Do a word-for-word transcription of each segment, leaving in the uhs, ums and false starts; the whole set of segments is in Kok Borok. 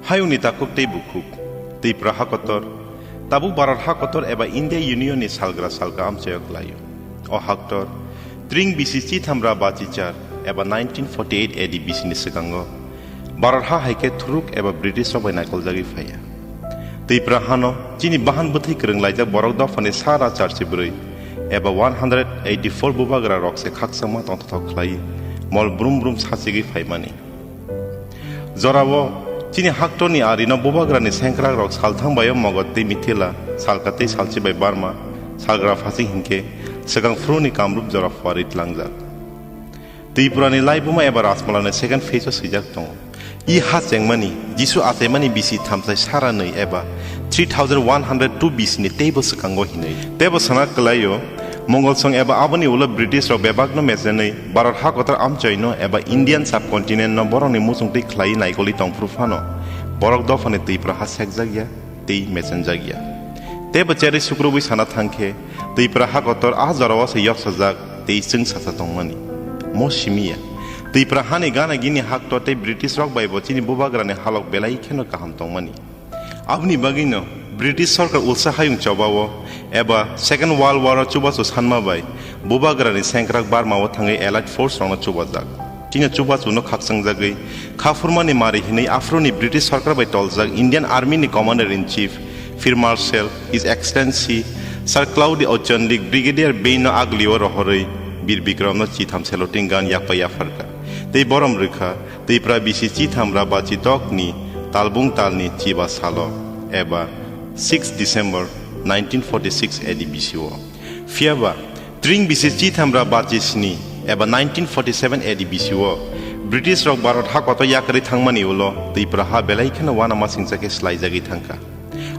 Hayungni takhuk tei bukhuk, Tripura hakotor, tabuk Bharat hakotor eba India Union ni salgra salka amchaio klaio. O haktor, tring bisi chithamra bachichar eba nineteen forty-eight A D bisi ni swkango, Bharat ha hai khe thuruk eba British rok bai naikoljagwi phaiya. Tripura hano chini bahan bwthwi kwrwng laijak borok dophani sara charchi bwrwi eba one hundred eighty-four bubagra rok se khakchangma tongthok khlai mol brum brum sachigwi phaimani. Jorao chini haktorni arino bubagrani sengkrakrok salthang baio Mogot tei Mithila, salka tei salchi bai Barma, salgra phasing hinkhe swkang phuruni Kamrup jora phuarwi tlangjak. Tripurani laibuma eba Rajmalani second phase o swijak tongo. I ha chengmani, Jisu achaimani bisi thamsai sara nwi eba three thousand one hundred two B C ni teibo swkango hinwi. Teibo sana kwlaio, Mongolsong eba aboni ulo British rok bebakno mechenwi Bharat hakotor amchoino eba Indian subcontinent no borokni muchungtwi khlaiwi naikolwi tongphuru phano, borok dophani Tripura ha sekjakya tei mechenjakya. Teibo cherwi sukrubwi sana thangkhe, Tripura hakotor a jorao se yoksajak tei chwngsacha tongmani. Mo simiya, Tripura hani gana gini haktor tei British rok baibo chini bubagrani halok belai kheno kaham tongmani. Aboni bagwino British sorkar ulsa hayung chobao eba Second World War o chubachu sanma bai bubagrani sengkrak Barma o thangwi Allied Force rokno chubajak. Chini chubachuno khakchangjagwi khaphurmani mari hinwi aphuruni British sorkar bai toljak Indian Army ni Commander in Chief, Field Marshal, His Excellency Sir Claude Auchinleck Brigadier Bain no aglio rohorwi Bir Bikram no chitham saluting gun yakpai yapharkha. Tei borom rwkha Tripura bisi chithamra bachi tokni talbung talni chiba salo eba six December nineteen forty-six A D bisi o. Phiyaba, tring bisi chithamra bachi sni eba nineteen forty-seven A D bisi o British rok Bharat hakotor yakarwi thangmani ulo Tripura ha belai kheno uanamasingcha khe slaijagwi thangkha.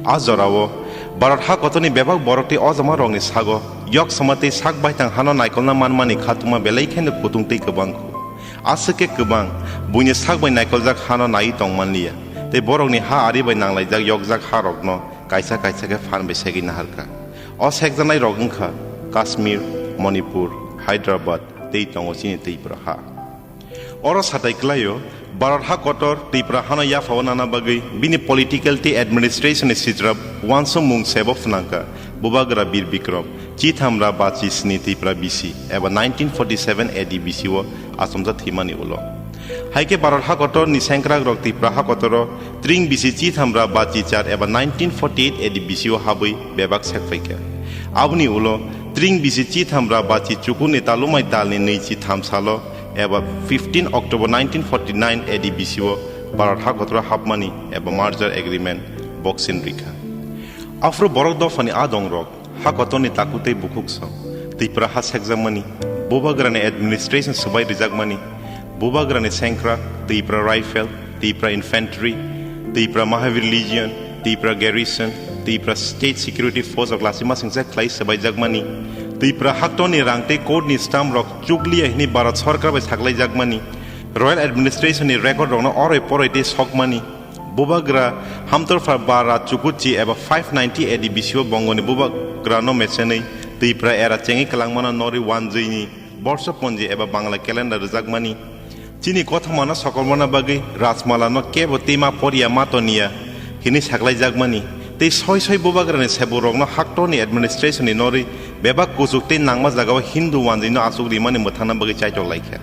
A jorao Bharat hakotorni bebak borok tei ojama rokni sago yoksama tei sak baithang hano naikolna manmani khatungma belai kheno kutung tei kwbang khu. Aswk khe kwbang buini sak bai naikoljak hano naiwi tongmanliya, tei borokni ha ari bai nanglaijak yokjak ha rokno kaisa kaisa khe phan bai segwi naharkha. O sekjaknai rok wngkha Kashmir, Manipur, Hyderabad tei tongo chini Tripura ha. Oro satai kwlaio, Bharat ha kotor Tripura hano yaphao nana bagwi bini political tei administration ni sijra uansukmung sebo phnangkha Bubagra Bir Bikram, chithamra bachi sni Tripura bisi eba nineteen forty-seven A D bisi o achomjak thwimani ulo. Haikhe Bharat ha kotor ni sengkrak rok Tripura ha kotoro tring bisi chithamra bachi char eba nineteen forty-eight A D bisi o habwi bebak sekphaikha. Aboni ulo tring bisi chithamra bachi chukurni talumai talni nwichi tham salo eba fifteen October nineteen forty-nine A D bisi o Bharat ha kotoro hapmani eba merger agreement boksin rikha. Aphuru borok dophani adong rok ha kotorni takhuk tei bukhuk song Tripura ha sekjakmani, Bubagrani administration swbai rijakmani, Bubagrani sengkrak, Tripura Rifle, Tripura Infantry, Tripura Mahavir Legion, Tripura Garrison, Tripura State Security Force rok lachima singcha khlai swbaijakmani, Tripura haktorni rang tei court ni stamp rok chukliya hwnwi Bharat Sorkar bai saklaijakmani, Royal Administration ni record rokno oroi poroi tei sokmani, Bubagra Hamtorpha bara chukuchi eba five ninety A D bisi o Bongoni Bubagrano mechenwi Tripura era chengwi kwlangmano norwi wanjwini borso ponji eba Bangla calendar rwjakmani. Chini kothomano sokormana bagwi Rajmalano kebo twima porya ma toniya hwnwi saklaijakmani tei soi soi Bubagrani seburokno haktorni administration ni norwi bebak kuchuk tei nangma jagao Hindu wanjwino achuk rimani mwthangna bagwi chaitok laikha.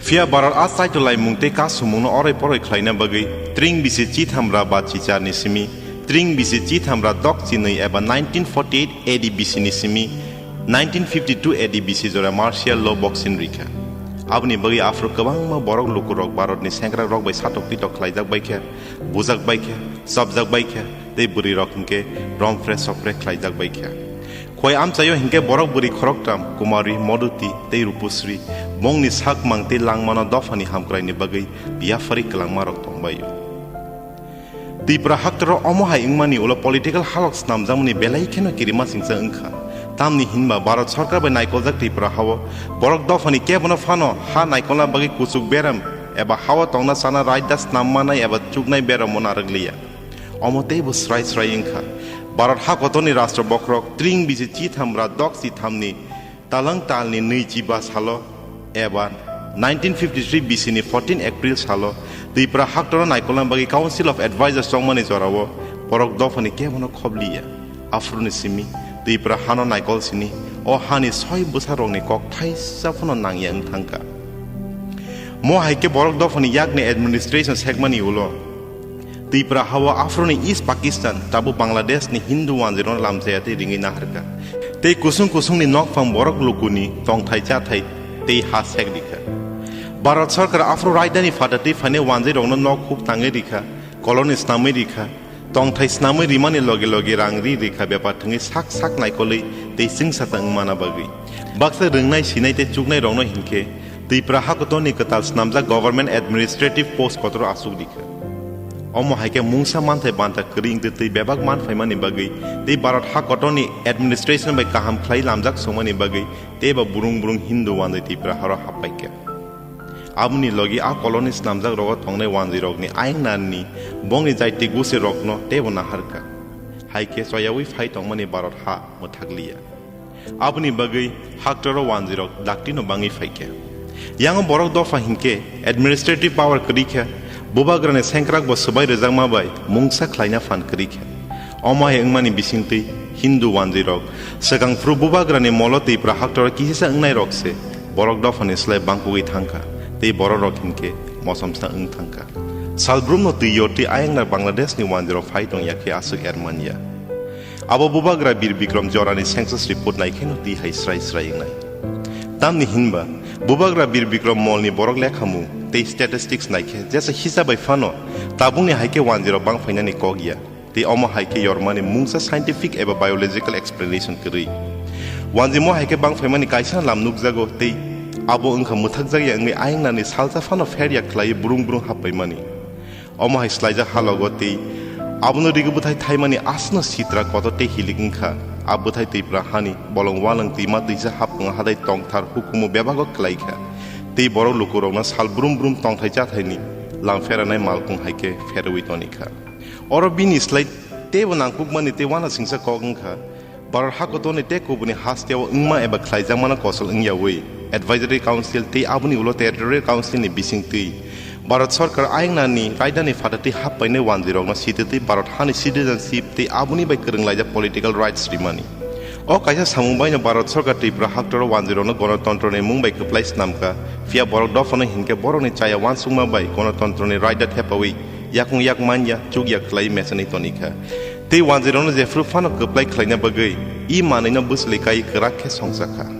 Phiya Bharat a chaito laimung tei kasumungno oroi poroi khlaina bagwi tring bisi chithamra ba chicharni simi, tring bisi chithamra dok chinwi eba nineteen forty-eight A D bisi ni simi nineteen fifty-two A D bisi jora martial law boksin rikha. Aboni bagwi aphuru kwbangma borok lukurok Bharatni sengkrakrok bai satok pitok khlaijak baikha, bujak baikha, chopjak baikha tei bwrwirok hinkhe romphre sopre khlaijak baikha. Khoi amchaio hinkhe borok bwrwi khoroktham, Kumari, Moduti tei Rupusri, bongni sak mang tei langmano dophani hamkraini bagwi yapharwi kwlangmarok tongbaio. Tripura haktoro omo hai wngmani ulo political halok snamjakmani belai kheno kirimasingcha wngkha. Tamni hinba Bharat Sorkar bai naikoljak Tripura hao borok dophani kebono phano ha naikolna bagwi kuchuk beram eba hao tongna chana raida snam manai eba chuknai beramo narwkliya. Omo teibo srai srai wngkha. Bharat ha kotorni rashtra bokhorok tring bisi chitham ra dok chithamni talang talni nwichi ba salo eba nineteen fifty-three bisini fourteen April salo Twipra haktorno naikolna bagwi Council of Advisors chongmani jorao borok dophani kebono khobliya. Aphuruni simi Twipra hano naikol sini o hani soi bwsarokni kok thaisa phano nangya wng thangkha. Mo hai khe borok dophani yakni administration sekmani ulo Twipra hao aphuruni East Pakistan, tabuk Bangladeshni Hindu wanjwirokno lamchaya tei ringwi naharkha. Tei kusung kusungni nokphang borok lukuni tongthai chathai tei ha sek rikha. Bharat Sarkar aphuru rajdhani phatatwi phainai wanjwirokno nok huk tangwi rikha, colony snamwi rikha, tongthai snamwi rimani loge loge rang ri rikha bepar thwngwi sak sak naikolwi tei chwngsata wngmana bagwi. Baksa rwngnai sinai tei chuknairokno hinkhe Twipra hakotorni kwtal snamjak government administrative post kotoro asuk rikha. Omo hai khe mungsa manthai banta kwrwi wngtwi twi bebak man phaimani bagwi tei Bharat hakotorni administration bai kaham khlai lamjak songmani bagwi teibo burung burung Hindu wanjwi Twipra haro happaikha. Aboni logi a colony snamjak rogo tongnai wanjwirokni ayang narni bongni jaiti gusi rokno teibo naharkha. Hai khe choyawi phai tongmani Bharat ha mwthakliya. Aboni bagwi haktoro wanjwirok daktino bangwi phaikha. Yango borok dopha hinkhe administrative power kwrwi kha, bubagrani sengkrak bo swbai rwjakma bai mungsa khlaina phan kwrwi kha. Omo hai wngmani bisingtwi Hindu wanjwirok swkang phuru bubagrani molo Twipra haktoro kisisa wngnairok se borok dophani slai bangkugwi thangkha tei bororok hinkhe mosomsa wng thangkha. Salbrumno twi yortwi ayang nar Bangladeshni wanjwirok phai tongya khe aswk er manya. Abo bubagra Bir Bikram Jorani census report naikheno twi hai srai srai wngnai. Tamni hinba bubagra Bir Bikram Molni borok lekhamung tei statistics naikhe jesa hisa bai phano tabukni hai khe wanjwirok bang phainani kok ya. Tei omo hai khe yormani mungsa scientific eba biological explanation kwrwi. Wanjwi mo hai khe bang phaimani kaisa lam nukjago tei abo wngkha mwthakjakya wngwi ayang nani salsa phano pher ya khlaiwi brung brung hap paimani. Omo hai swlaijak halogo tei abono rigi bwthai thaimani aswkno sitra kotor tei hilik wngkha. A bwthai Twipra hani bolong walwng twima twisa hapung hadai tongthar hukumu bebago kwlaikha. Tei borok lukurokno sal brum brum tongthai chathaini lam pheranai malkung hai khe pherwi tonikha. Oro bini slai teibo nangkukmani tei uanasingcha kok wngkha. Bharat hakotorni tei kubuni hasteo wngma eba khlaijakmano kosol wngyawi Advisory Council tei aboni ulo Territorial Council ni bisingtwi Bharat Sarkar ayang nani raidani phatatwi hap painai wanjwirokno sititwi Bharat hani citizenship tei aboni bai kwrwnglaijak political rights rimani. O kaisa samung baino Bharat Sarkar Tripura haktoro wanjwirokno gonotontroni mung bai kwplai snamkha, phiya borok dophano hinkhe borokni chaya uansukma bai gonotontroni raida thepawi yakung yak manya, chukya khlai mechenwi tonikha. Tei wanjwirokno jephru phano kwplai khlaina bagwi i manwino bwchwlwi kai kwrak khe songchakha.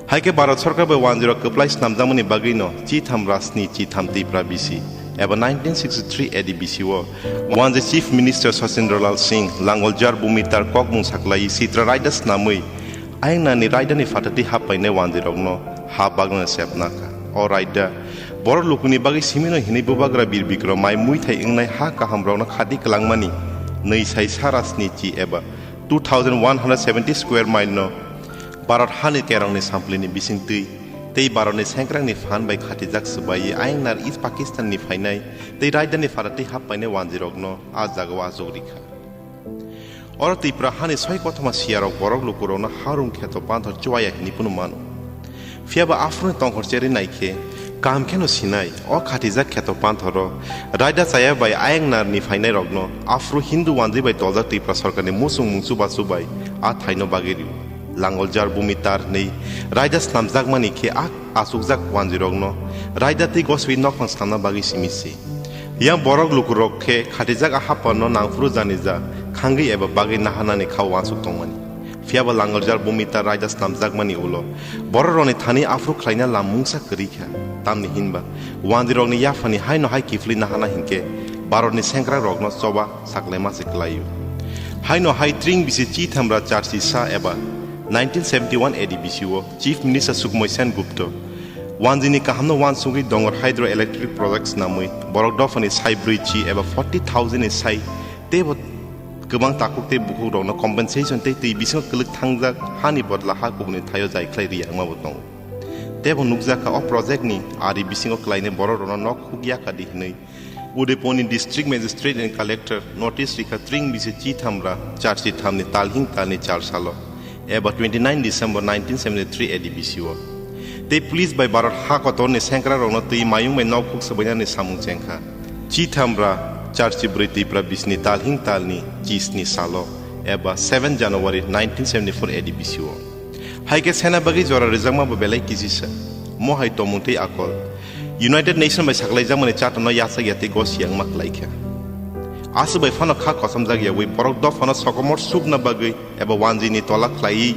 Hai khe Bharat Sarkar bai wanjwirok kwplai snamjakmani bagwino chitham rasni chitham Tipra bisi eba nineteen sixty-three A D bisi o wanjwi Chief Minister Sachindralal Singh Langoljar Bhumitar kokmung saklaiwi sitra raida snamwi ayang nani raidani phatatwi hap painai wanjwirokno ha bagna sepna kha. O raida borok lukuni bagwi simino hinwi bubagra Bir Bikram mai muithai wngnai ha kahamrokno khati kwlangmani nwi sai sara sni chi eba two thousand one hundred seventy square mile no Bharat hani kerongni samplini bisingtwi tei Bharatni sengkrangni phan bai khatijak swbaiwi ayang nar East Pakistanni phainai tei raidani phatatwi hap painai wanjwirokno a jagao achuk rikha. Oro Tipra hani soi kothoma siyarok borok lukurokno harung kheto panthor chuaya hinwi phano mano. Phiyaba aphuruni tongkhor cherwi naikhe kaham kheno sinai, o khatijak kheto panthoro raida chaya bai ayang narni phainairokno aphuru Hindu wanjwi bai toljak Tipra sorkarni muchung mung chubachu bai a thaino bagwi rio. Langoljar Bhumitar hinwi raida snamjakmani khe a achukjak wanjwirokno raida tei goswi nokphang snamna bagwi simi se. Yang borok lukurok khe khatijak a haphano nangphuru janija khangwi eba bagwi naharnani kha uansuk tongmani. Phiyaba Langoljar Bhumitar raida snamjakmani ulo bororokni thani aphuru khlaina lam mungsa kwrwi kha. Tamni hinba wanjwirokni yaphani haino hai kiphilwi naharna hinkhe Bharatni sengkrakrokno choba saklaima se kwlaio. Haino hai tring bisi chithamra charsi sa eba nineteen seventy-one A D bisi o Chief Minister Sukhmoy Sen Gupta wanjwini kahamno uansugwi Dongor Hydroelectric Project snamwi borok dophani sai brwi chi eba forty thousand ni sai teibo kwbang takhuk tei bukhukrokno compensation tei twi bisingo kwlwk thangjak hani bodla ha kubuni thaio jai khlai riyangmabo tongo. Teibo nukjakha o project ni ari bisingo kwlainai bororokno nok huk yakadi hinwi Udaipurni District Magistrate and Collector notice rikha tring bisi chithamra charsi thamni talhing talni char salo eba twenty-nine December nineteen seventy-three A D bisi o. Tei police bai Bharat ha kotorni sengkrakrokno twi mayung bai nok khuk swbainani samung chengkha. Chitham ra charchi bwrwi Tipra bisini talhing talni chisni salo eba seven January nineteen seventy-four A D bisio. Hai khe sena bagwi jora rijakma bo belai kisisa. Mohai tomung tei akol. United Nation bai saklaijakmani chatano yachak ya tei gosiyangma klaikha. Aswk bai phano kha kochomjak yawi borok dophano sokomor sukna bagwi eba wanjini tola khlaiwi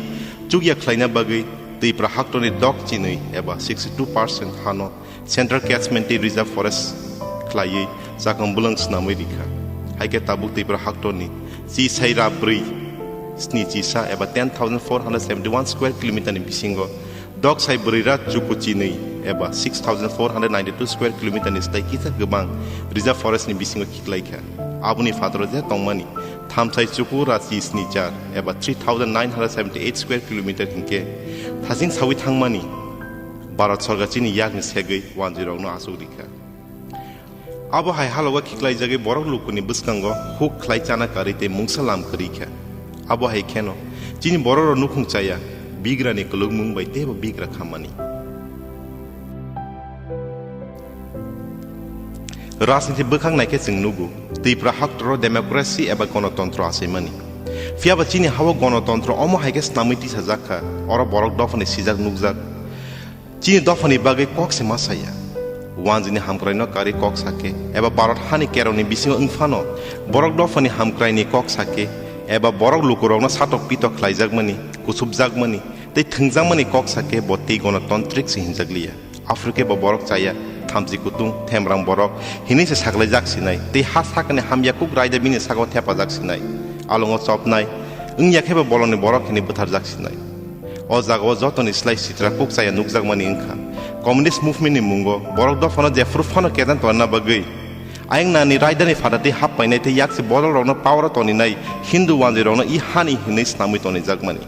chukya khlaina bagwi Tipra haktorni dok chinwi eba sixty-two percent hano Central Catchment tei Reserve Forest khlaiwi chakang bwlwng swnamwi rikha. Hai khe tabuk Tipra haktorni chisai ra bwrwi sni chisa eba ten thousand four hundred seventy-one square kilometer ni bisingo dok sai bwrwi ra chuku chinwi eba six thousand four hundred ninety-two square kilometer ni swtai kisa kwbang Reserve Forest ni bisingo khiklaikha. Aboni phataro je tongmani thamsai chuku ra chi sni char eba three thousand nine hundred seventy-eight square kilometer hinkhe thaching sawi thangmani Bharat Sarkar chini yakni segwi wanjwirokno achuk rikha. Abo hai halogo khiklaijagwi borok lukuni bwskango huk khlai chana karwi tei mungsa lam kwrwi kha. Abo hai kheno chini bororok nukhung chaya bigrani kwlwkmung bai teibo bigra khammani. Rajniti bwkhak naikhe chwng nugo, Tipra haktoro democracy eba gonotontro achaimani. Phiyaba chini hao gonotontro omo hai khe snamwi tisajak kha, oro borok dophani sijak nukjak. Chini dophani bagwi kok se ma saya. Wanjwini hamkraino karwi kok sakhe, eba Bharat hani kerongni bisingo wngphano borok dophani hamkraini kok sakhe, eba borok lukurokno satok pitok khlaijakmani, kusupjakmani tei thwngjakmani kok sakhe bo tei gonotontrik se hinjakliya. Aphuru khe bo borok chaya, thamchi kutung, themrang borok hinwi se saklaijak sinai, tei ha sakani hamya kuk raida bini sakao thepajak sinai, alongo chopnai, wngya khe bo bolongni borok hinwi butharjak sinai. O jagao jotoni slai sitra kuk chaya nukjakmani wngkha. Communist movement ni mungo borok dophano jephuru phano kedan tonna bagwi ayang nani raidani phatatwi hap painai tei yaksi bodolrokno power o toninai Hindu wanjwirokno i hani hinwi snamwi tonijakmani.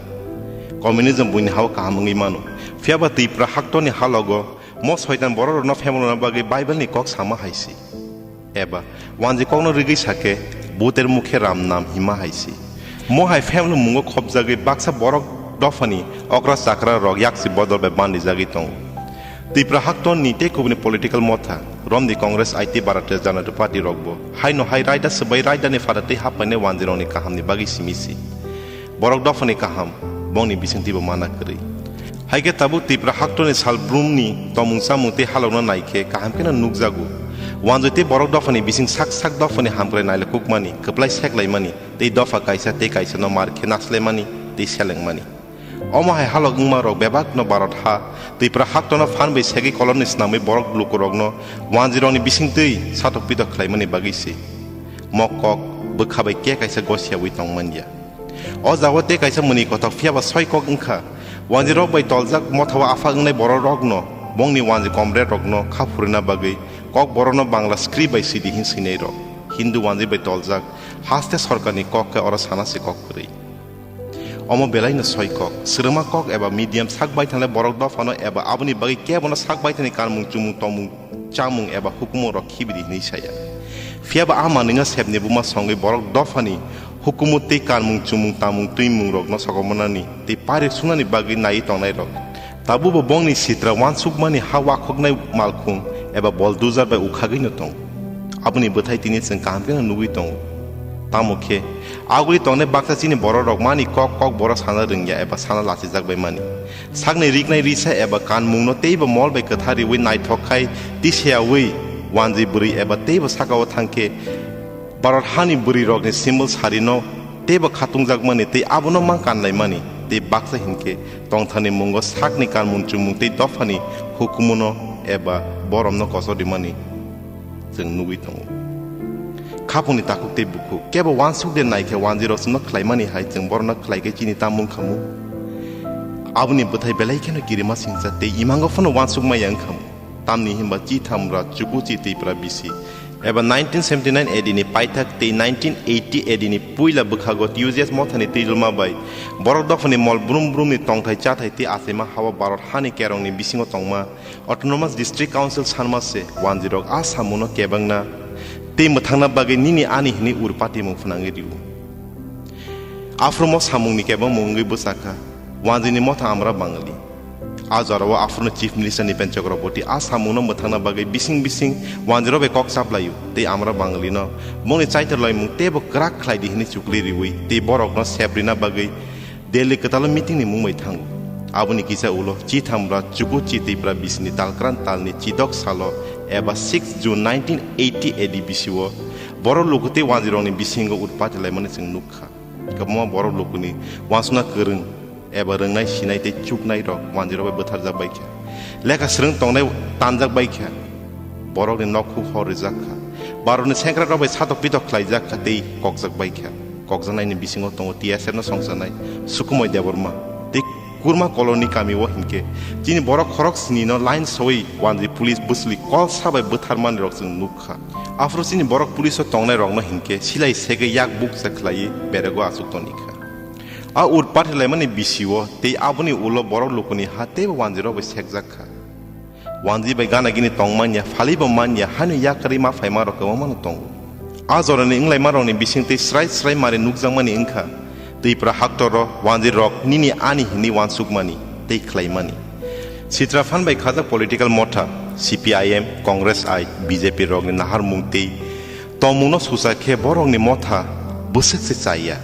Communism buini hao kaham wngwi mano. Phiyaba Tipra haktorni halogo mo soitan bororokno phemlona bagwi Bible ni kok sama hai si. Eba wanji kokno rigwi sakhe, "Buter mukhe Ram nam" hima hai si. Mo hai phemlo mungo khopjagwi baksa borok dophani okra chakra rok yaksi bodol bai bandijagwi tongo. Tipra haktorni tei kubuni political motha, romni Congress I T Bharatiya Janata Party rokbo haino hai raida swbai raidani phatatwi haphainai wanjirokni kahamni bagwi simi si. Borok dophani kaham, bongni bisingtwibo mana kwrwi. Hai khe tabuk Tipra haktorni salbrumni tomung chamung tei halokno nai khe kaham kheno nukjago. Wanjwi tei borok dophani bising sak sak dophani hamkrai nailokukmani, kwplai seklaimani tei dopha kaisa tei kaisano mar khe naslaimani tei selengmani. Omo hai halok wngma rok bebakno Bharat ha, Tipra haktorno phan bai segwi kolomni snamwi borok lukurokno wanjwirokni bisingtwi satok pitok khlaimani bagwi se. Mo kok bwkha bai khe kaisa gosiyaui tongmanya. O jagao tei kaisa mwnwi kothok phiyaba soi kok wngkha. Wanjwi rok bai toljak mothao apha wngnai borok rokno bongni wanjwi comrade rokno kha phurina bagwi kok borokno Bangla script bai sidi hin swinai rok. Hindu wanjwi bai toljak haste sorkarni kok khe oro sana se kok kwrwi. Omo belaino soi kok, swrwngma kok eba medium sak bai thanglai borok dophano eba aboni bagwi kebono sak bai thani kanmung chumung tongmung chamung eba hukumu rok khibidi hinwi saya. Phiyaba a manwino sepni buma songwi borok dophani hukumu tei kanmung chumung tamung twimung rokno sokomornani tei parik sunani bagwi naiwi tongnai rok. Tabubo bongni sitra wansukmani ha wakhoknai malkhung eba boldujar bai ukhagwino tong. Aboni bwthai tini chwng kaham kheno nugwi tongo. Tamo khe, aguli tongnai baksa chini borok rok mani kok kok borok sana rwngya eba sana lachijak bai mani. Sakni riknai risa eba kanmungno teibo mol bai kwthar riwi naithok khai tiseyawi wanjwi bwrwi eba teibo sakao thangkhe Bharat hani bwrwi rokni symbol sarino teibo khatungjakmani tei abono ma kanlaimani tei baksa hinkhe tongthani mungo sakni kanmung chumung tei dophani hukumuno eba boromno kosor rimani chwng nugwi tongo. Khapungni takhuk tei bukhuk kebo wansuk de naikhe wanjwirok chwngno khlaimani hai chwng borokno khlaikhe chini tamung khamu. Aboni bwthai belai kheno kirima singcha tei imango phano wansuk maya wngkhamu. Tamni hinba chitham ra chukuchi Tipra bisi eba nineteen seventy-nine A D ni paithak tei nineteen eighty A D ni puila bwkhago T U J S mothani twijlma bai borok dophani mol brum brumni tongthai chathai tei achaima hao Bharat hani kerongni bisingo tongma Autonomous District Council sanma se wanjwirok a samungno kebengna tei mwthangna bagwi nini ani hwnwi ur patimung phnangwi rw-o. Aphrumo samungni kebengmung wngwi bwchakha wanjwini motha Amra Bangali. A jorao aphuru Chief Minister Nipen Chakraborty a samungno mwthangna bagwi bising bising wanjwirok bai kok chaplaio tei Amra Bangali no bongni chaitor laimung teibo kwrak khlai di hwnwi chukli riwi tei borokno sep rina bagwi Delhi kwtalo meeting ni mung bai thango. Aboni kisa ulo Chithamra Chuku Chitipra bisini talkran talni chidok salo eba six June nineteen eighty A D bisio borok luku tei wanjwirokni bisingo utpati laimani chwng nukha. Kwbangma borok lukuni uansukna kwrwng eba rwngnai sinai tei chuknai rok wanjwirok bai bwtharjak bai kha. Lekha swrwng tongnai tanjak bai kha. Borokni nok huk hor rijak kha. Borokni sengkrak rok bai satok pitok khlaijak kha tei kokjak bai kha. Kokjaknaini bisingo tongo T S F no songchanai Sukumoi Debbarma tei Kurma Colony kami o hinkhe chini borok khorok sini no line soi wanjwi police bwsli kol sa bai bwthar mani rok chwng nukha. Aphuru chini borok police o tongnai rokno hinkhe silai segwi yak bukcha khlaiwi berego achuk toni kha. A utpati laimani bisio tei aboni ulo borok lukuni ha teibo wanjwi rok bai sekjak kha. Wanjwi bai gana gini tong manya, phali bo manya, haino yakarwi ma phaima rok kwbangma no tongo. A jorani wnglaima rokni bising tei srai srai mari nukjakmani wngkha. Twipra haktor o wanjwi rok nini ani hinwi uansukmani tei khlaimani. Sitra phan bai khajak political motha, C P I M, Congress I, B J P rokni naharmung tei tongmungno susa khe borokni motha bwswk se chaya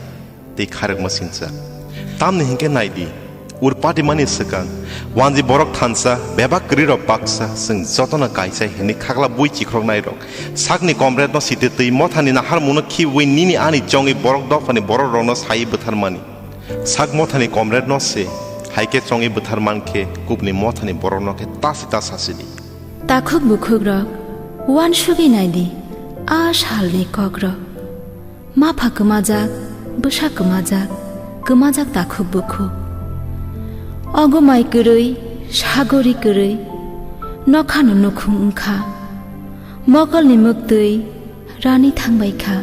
tei kharokma sinsa. Tamni hinkhe nai di, urpati mani swkang, wanjwi borok thansa, bebak kwrwi rok baksa, chwng jotono kaisa hinwi khakla bui chikroknai rok, sakni comrade no sitwi twi mothani naharmungno khibiwi nini ani chongwi borok dophani borok rokno sai bwtharmani. Sak mothani comrade no se, hai khe chongwi bwthar man khe kubni mothani borok no khe ta se ta sasi di. Takhuk bukhuk rok, uansugwi nai di, a salni kok rok. Mapha kwmajak, bwsa kwmajak, kwmajak takhuk bukhuk. Ogomai kwrwi, sagori kwrwi, nokhano nukhung wngkha. Mokolni mwktwi rani thangbai kha.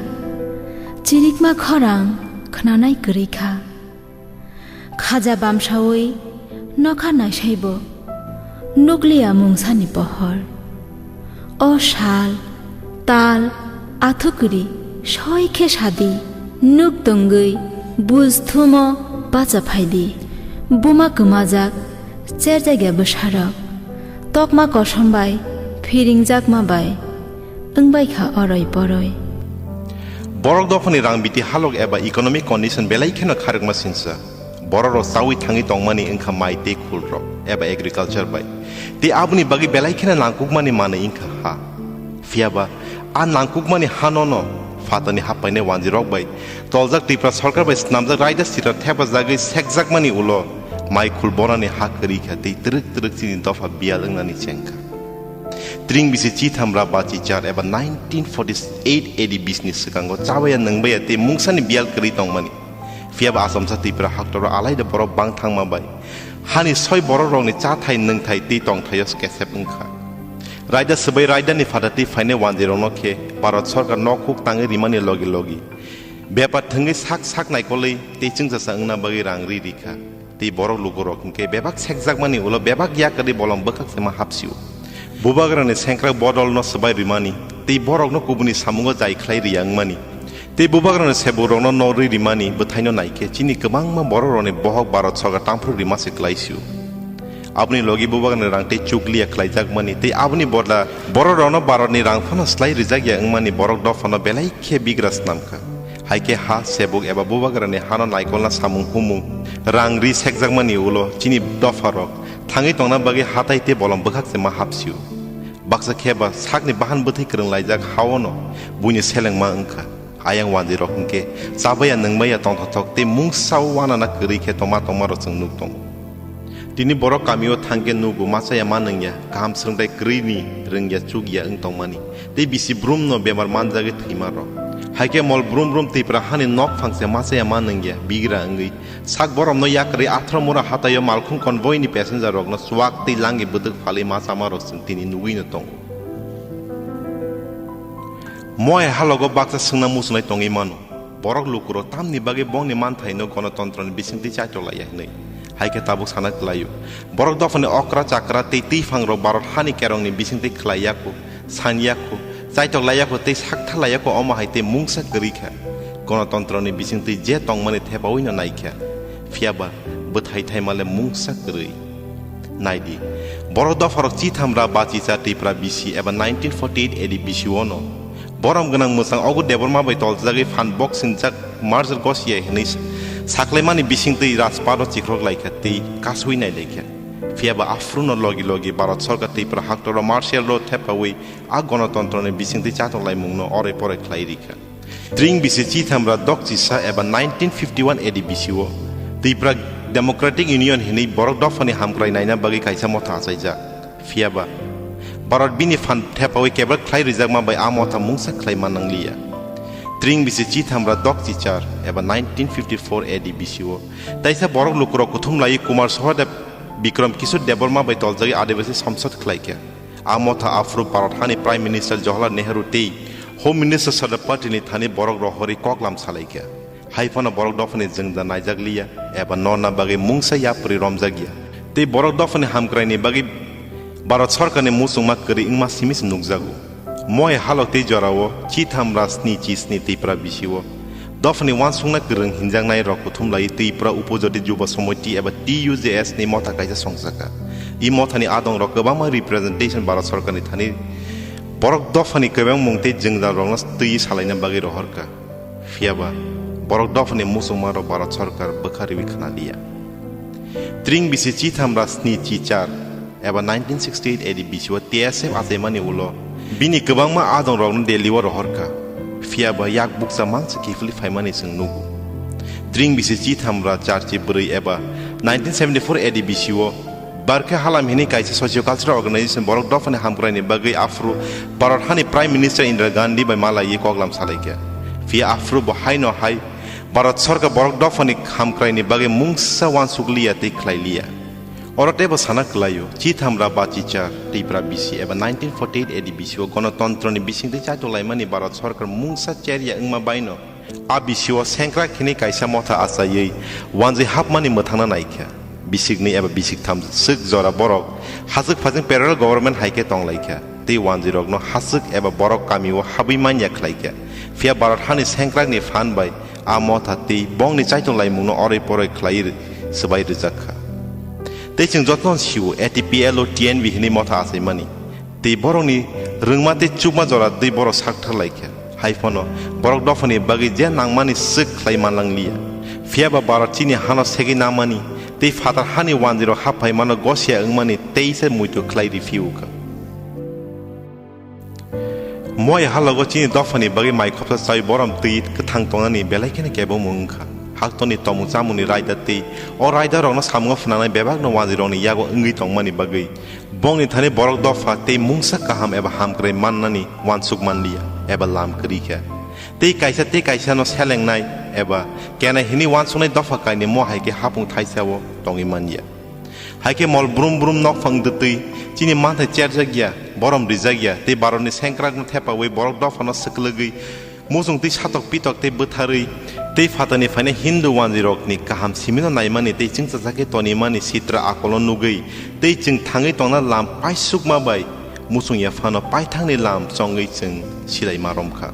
Chirikma khorang khnanai kwrwi kha. Khaja bamsaui nokha naisaibo nukliya mungsani pohor. O sal, tal, athukuri soi khe sadi, nuk tongwi buj thumo bacha phaidi. Buma kwmajak cherjakya bwsarok, tokma kosom bai phiringjakma bai wngbai kha oroi poroi. Borok dophani rang biti halok eba economic condition belai kheno kharokma sinsa. Borok rok chaui thangwi tongmani wngkha mai tei khul rok eba agriculture bai. Tei aboni bagwi belai kheno nangkukmani manwi wngkha ha. Phiyaba a nangkukmani hano no phatarni haphainai wanjwi rok bai toljak Tripura sorkar bai snamjak raida sitra thepajagwi sekjakmani ulo mai khul borani ha kwrwi kha tei twrwk twrwk chini dopha biyal wngnani chengkha. Tring bisi chitham ra bachi char eba nineteen forty eight A D bisni swkango chabaya nwngbaya tei mungsani biyal kwrwi tongmani. Phiyaba Achomsa Tripura haktoro alaida borok bang thangma bai hani soi borok rokni chathai nwngthai tei tongthaio kesep wngkha. Raida swbai raidani phatartwi phainai wanjwi rokno khe Bharat sorkar nok huk tangwi rimani logi logi bepar thwngwi sak sak naikolwi tei chwngsacha wngna bagwi rang ri rikha. Tei borok lukurok hinkhe bebak sekjakmani ulo bebak yakarwi bolong bwkhak se ma hapsio. Bubagrani sengkrak bodolno swbai rwmani tei borokno kubuni samungo jai khlai riya wngmani tei bubagrani sebukrokno nok rwi rimani bwthaino naikhe chini kwbangma borokrokni bohok Bharat sorkar tangphru rima se klaisio. Aboni logi bubagrani rang tei chukliya khlaijakmani tei aboni bodla borokrokno Bharatni rang phano slai rijakya wngmani borok dophano belai khe bigra snamkha. Hai khe ha sebuk eba bubagrani hano naikolna samung humung rang ri sekjakmani ulo chini dopharok thangwi tongna bagwi hatai tei bolong bwkhak se ma hapsio. Baksa khe ba sakni bahan bwthai kwrwng laijak haono buini selengma wngkha. Ayang wanjwi rok hinkhe chabaya nwngbaya tongthothok tei mungsa o wanana kwrwi khe tongma tongma rok chwng nuk tongo. Tini borok kamio thangkhe nugo machaya ma nungya, kaham swrwngthai kwrwini rwngya chukya wng tongmani, tei bisi brumno bemar manjagwi thwima rok. Haikhe mol brum brum Tripura hani nok phangse machaya ma nungya, bigra wngwi sak boromno yakarwi Atharomura hataio malkhung convoy ni passenger rokno chuak tei langi bwtwk phalwi ma chama rok chwng tini nugwino tongo. Moe halogo baksa swngna muchunai tongwi mano. Borok lukurok tamni bagwi bongni manthaino gonotontroni bisingtwi chaitok laiya hwnwi? Hai khe tabuk sana kwlaio. Borok dophani okra chakra tei twiphang rok Bharat hani kerongni bisingtwi khlai yakho, san yakho, chaitok lai yakho tei sakthar lai yakho, omo hai tei mungsa kwrwi kha. Gonotontroni bisingtwi je tongmani thepaui no nai kha. Phiya ba bwthai thaima le mungsa kwrwi. Naidi, borok dopharok chitham ra bachicha Tipra bisi eba nineteen forty-eight A D bisi o no borom gwnang mwchang Ogu Debbarma bai toljagwi phan boksingjak merger gosia hinwi saklaimani bisingtwi Rajpath o chikrok laikha tei kasui nai laikha. Phiyaba aphuru no logi logi Bharat Sarkar Tipra haktoro martial law thepawi a gonotontro ni bisingtwi chatok laimung no oroi poroi khlai rikha. Tring bisi chitham ra dok chisa eba nineteen fifty-one A D bisi o Tipra Democratic Union hinwi borok dophani hamkrai naina bagwi kaisa motha achaijak. Phiyaba Bharat bini phan thepawi kebak khlai rijakma bai a motha mungsa khlai man nangliya. Tring bisi chitham ra dok chichar eba nineteen fifty-four A D bisi o taisa borok lukurok kuthum lai Kumar Sahadev Bikram Kishore Debbarma bai toljagwi Adibasi Samsad khlaikha. A motha aphuru Bharat hani Prime Minister Jawaharlal Nehru tei Home Minister Sardar Patel ni thani borok rohorwi koklam salaikha. Hai phano borok dophani jwngda naijakliya eba norna bagwi mungsa yapri romjakya. Tei borok dophani hamkraini bagwi Bharat Sarkarni muchungma kwrwi wngma simi se nukjago. Moi halok tei jorao chitham ra sni chi sni Tipra bisi o dophani uansukna kwrwng hinjaknai rok kuthum lai Tipra Upajati Juba Samiti eba T U J S ni motha kaisa songchakha. I mothani adong rok kwbangma representation Bharat Sarkarni thani borok dophani kwbangmung tei jwngjal rokno twi salaina bagwi rohorkha. Phiyaba borok dophani muchungma rok Bharat Sarkar bwkha riwi khna liya. Tring bisi chitham ra sni chi char eba nineteen sixty-eight A D bisi o T S F achaimani ulo bini kwbangma adong rokno Delhi o rohorkha. Phiyaba yak bukcha mangsa kiphilwi phaimani chwng nugo. Tring bisi chitham ra char chi bwrwi eba nineteen seventy-four A D bisi o Barkhe Halam hini kaisa socio-cultural organization borok dophani hamkraini bagwi aphuru Bharat hani Prime Minister Indira Gandhi bai malaiwi koklam salaikha. Phiya aphuru bo haino hai Bharat Sarkar borok dophani hamkraini bagwi mungsa uansukliya tei khlailiya. Oro teibo sana kwlaio, chitham ra bachicha Tipra bisi eba nineteen forty-eight A D bisi o gonotontroni bisingtwi chaitolaimani Bharat Sarkar mungsa cherya wngma baino a bisi o sengkrak hini kaisa motha achaiwi wanjwi hapmani mwthangna naikha. Bisiknwi eba bisiktham swk jora borok hachwk phajwng parallel government hai khe tonglaikha tei wanjwirokno hachwk eba borok kamio habwi manya khlaikha. Phiya Bharat hani sengkrakni phan bai a motha tei bongni chaitong laimungno oroi poroi khlaiwi swbai rwjak kha. Tei chwng jotono sio A T P L o T N V hinwi motha achaimani. Tei borokni rwngma tei chukma jora twi borok sakthar lai kha. Hai phano borok dophani bagwi je nangmani swk khlai manlang liya. Phiya ba Bharat chini hano segwi nangmani tei phatar hani wanjwirok hap phaimano gosia wngmani teisa muitu khlai riphi o kha. Moi halogo chini dophani bagwi mai khopsa chawi borom twi kwthang tongnani belai kheno kebengmung wngkha. Haktorni tomung chamungni raida twi o raidarokno samungo phnangnai bebakno wanjwirokni yago wngwi tongmani bagwi bongni thani borok dopha tei mungsa kaham eba hamkwrai mannani uansuk manliya eba lam kwrwi kha. Tei kaisa tei kaisano selengnai eba kenai hwnwi uansuknai dopha kainwi mo hai khe hapung thaisao tongwi manya. Hai khe mol brum brum nokphang dwtwi chini manthai cherjak ya, borom rijak ya tei Bharatni sengkrakno thepawi borok dophano swklwgwi muchung twi satok pitok tei bwtharwi tei phatarni phainai Hindu wanjwirokni kaham simino naimani tei chwngsacha khe tonimani sitra akolno nugwi tei chwng thangwi tongna lam paisukma bai muchung ya phano paithakni lam chongwi chwng silai ma romkha.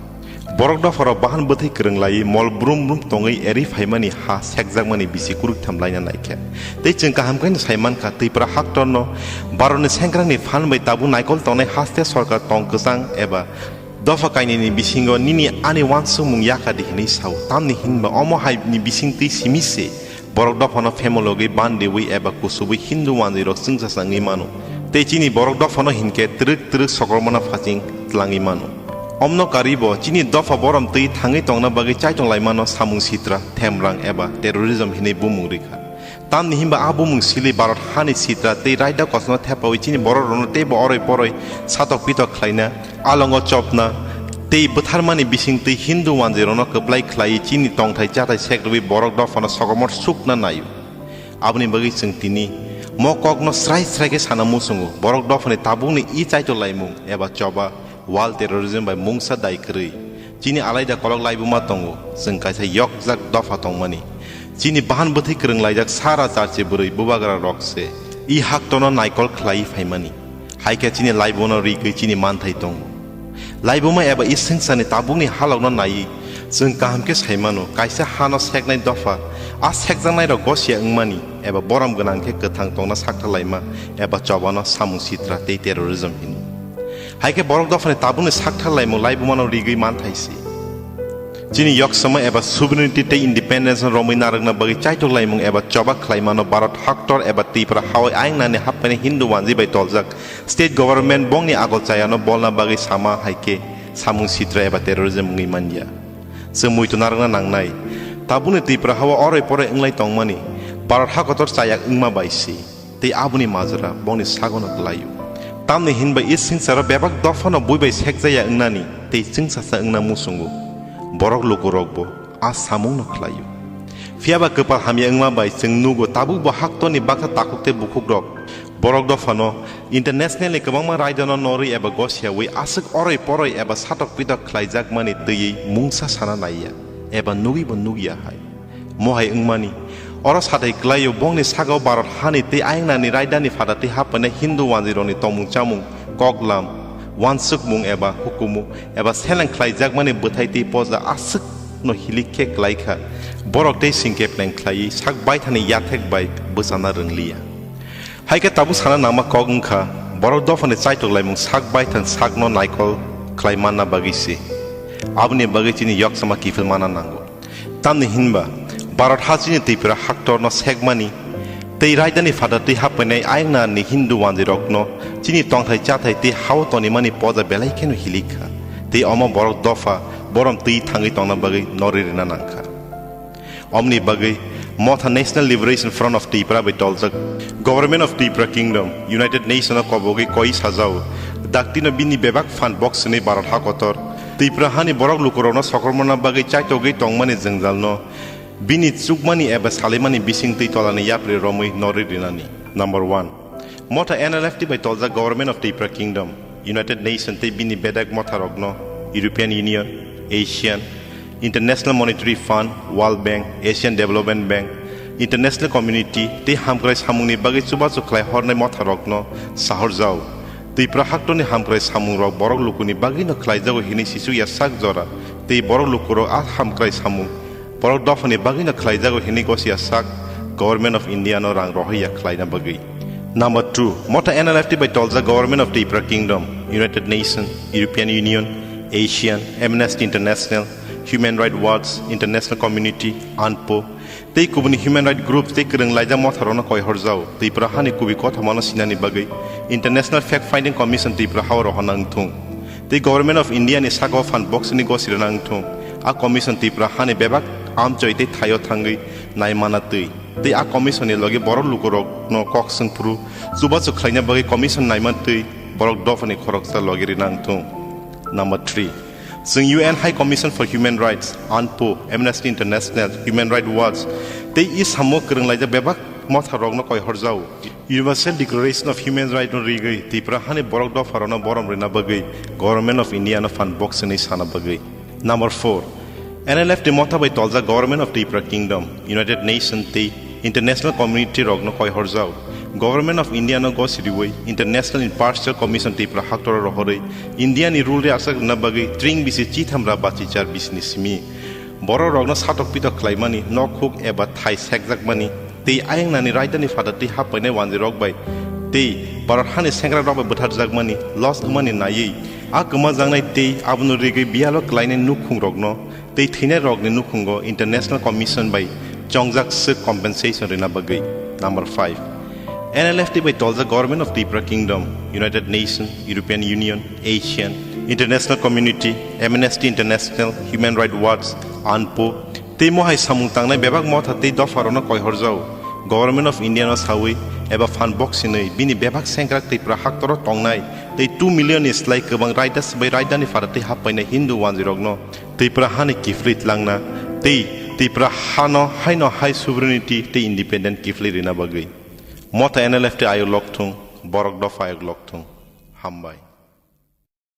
Borok dopharok bahan bwthai kwrwng laiwi mol brum brum tongwi eri phaimani ha sekjakmani bisi kwrwktham laina naikha. Tei chwng kaham khe sai mankha, Twipra haktorno Bharatni sengkrakni phan bai tabuk naikol tongnai haste sorkar tong kwchang eba dopha kainwini bisingo nini ani uansukmung yakadi hwnwi sao. Tamni hinba omo haini bisingtwi simi se borok dophano phemologwi, bandiwi eba kusubwi Hindu wanjwirok chwngsacha wngwi mano. Tei chini borok dophano hinkhe twrwk twrwk sokrokmano phaching tlangwi mano. Omno karwibo chini dopha borom twi thangwi tongna bagwi chaitung laimano samung sitra, themrang eba terrorism hinwi bumung rikha. Tamni hinba a bumung sili Bharat hani sitra tei raida kosono thepawi chini borok rokno teibo oroi poroi satok pitok khlaina, alongo chopna tei bwtharmani bisingtwi Hindu wanjwirokno kwplai khlaiwi chini tongthai chathai sekrwui borok dophano sokomor sukna naio. Aboni bagwi chwng tini mo kokno srai srai khe sana muchungo, borok dophani tabukni i chaito laimung eba choba wal terrorism bai mungsa dai kwrwi. Chini alaida kolok laibuma tongo, chwng kaisa yokjak dopha tongmani. Chini bahan bwthwi kwrwng laijak sara charchi bwrwi bubagra rok se i haktorno naikol khlaiwi phaimani. Hai khe chini laibumano rigwi chini manthai tongo. Laibuma eba i swngcharni tabukni halokno naiwi Chwng kaham khe sai mano, kaisa hano seknai dopha, a sekjaknairok gosiya wngmani eba borom gwnang khe kwthang tongna sakthar laima eba chobano samung sitra tei terrorism hino. Hai khe borok dophani tabukni sakthar laimung laibumano rigwi manthai se. Chini yoksama eba sovereignty tei independence no romwi narwkna bagwi chaitok laimung eba choba khlaimano Bharat haktor eba Tripura hao aingnani haphaini Hindu wanjwi bai toljak state government bongni agol chayano bolna bagwi sama hai khe samung sitra eba terrorism wngwi manya. Chwng muitu narwkna nangnai. Tabukni Tripura hao oroi poroi wnglai tongmani Bharat hakotor chayak wngma bai se. Tei aboni majra bongni sagono kwlaio. Tamni hinba i swngcharo bebak dophano bui bai sekjaya wngnani tei chwngsacha wngna muchungo. Borok lukurokbo a samungno khlaio. Phiyaba kwpal hamya wngma bai chwng nugo tabukbo haktorni baksa takhuk tei bukhukrok borok dophano internationalni kwbangma raidano norwi eba gosiyawi aswk oroi poroi eba satok pitok khlaijakmani twiwi mungsa sana naiya eba nugwibo nukya hai. Mohai wngmani. Oro sathai kwlaio bongni sakao Bharat hani tei aingnani raidani phatartwi haphainai Hindu wanjwirokni tongmung chamung, koklam, wansukmung eba hukumu eba seleng khlaijakmani bwthai tei poja aswkno hilik khe kwlaikha. Borok tei singkhe pleng khlaiwi sak baithani yathek bai bwchana rwngliya. Hai khe tabuk sana nangma kok wngkha, borok dophani chaitok laimung sak baithang sakno naikol khlai manna bagwi se. Aboni bagwi chini yoksama kiphil manna nango. Tamni hinba, Bharat ha chini Tripura haktorno sekmani tei raidani phatartwi haphainai aingnani Hindu wanjwirokno chini tongthai chathai tei hao tonimani poja belai kheno hilik kha, tei omo borok dopha borom twi thangwi tongna bagwi norwi rwna nangkha. Omni bagwi Motha National Liberation Front of Tripura bai toljak Government of Tripura Kingdom, United Nation o kobogwi koi sajao, daktino bini bebak phan box swnwi Bharat hakotor, Tripura hani borok lukurokno sokromorna bagwi chaitogwi tongmani jwngjalno bini chukmani eba salaimani bisingtwi tolani yapri romwi norwi rinani. Number one. Motha N L F T bai toljak Government of Tripura Kingdom, United Nation tei bini bedek motharokno European Union, Asian, International Monetary Fund, World Bank, Asian Development Bank, International Community tei hamkrai samungni bagwi chubachu khlai hornai motharokno sahorjao. Tripura haktorni hamkrai samungrok borok lukuni bagwino khlaijago hinwi sichukya sak jora tei borok lukurok a hamkrai samung borok dophani bagwino khlaijago hinwi gosiya sak Government of India no rang rohorya khlaina bagwi. Number two, Motha N L F T bai toljak Government of Tripura Kingdom, United Nation, European Union, Asian, Amnesty International, Human Rights Watch, International Community, anpo, tei kubuni human rights groups tei kwrwng laijak motharokno koihorjao Tripura hani kubui kothomano sinani bagwi International Fact Finding Commission Tripura hao rohorna wngthung. Tei Government of India ni sakao phan box ni gosirina wngthung. A commission Tripura hani bebak amchoi tei thaio thangwi naimana twi. Tei a commission ni logi borok lukurokno kok swngphuru chubachu khlaina bagwi commission naima twi borok dophani khoroksa logi rina wngthung. Number three. Chwng U N High Commission for Human Rights, anpo, Amnesty International, Human Rights Watch tei i samo kwrwng laijak bebak motharokno koihorjao. Universal Declaration of Human Rights no rigwi Tripura hani borok dopharokno borom rwna bagwi Government of India no phan box hwnwi sana bagwi. Number four, N L F T motha bai toljak Government of Tripura Kingdom, United Nation tei International Community rokno koihorjao. Government of India no gosiriwi International Impartial Commission Tripura haktoro rohorwi India ni rule ri aswk rwna bagwi tring bisi chitham ra bachichar bisini simi. Borok rokno satok pitok khlaimani, nok huk eba thai sekjakmani, tei ayang nani raidani phatartwi haphainai wanjwirok bai tei Bharat hani sengkrakrok bai bwtharjakmani, loss wngmani naiwi, a kwmajaknai tei abono rigwi biyalo klainai nukhungrokno tei thwinairokni nukhungo International Commission bai chongjak swk compensation rwna bagwi. Number five. N L F T bai toljak Government of Tripura Kingdom, United Nation, European Union, Asian, International Community, Amnesty International, Human Rights Watch, anpo, tei mohai samung tangnai bebak motha tei dopharokno koihorjao. Government of India no sawi eba phan box hinwi bini bebak sengkrak Tripura haktoro tongnai tei two million ni slai kwbang raida swbai raidani phatartwi haphainai Hindu wanjwirokno Tripura hani kiphilwi tlangna tei Tripura hano haino hai sovereignty tei independent kiphilwi rwna bagwi. Motha N L F T ayok lokthung, borok dopha ayok lokthung. Hambai.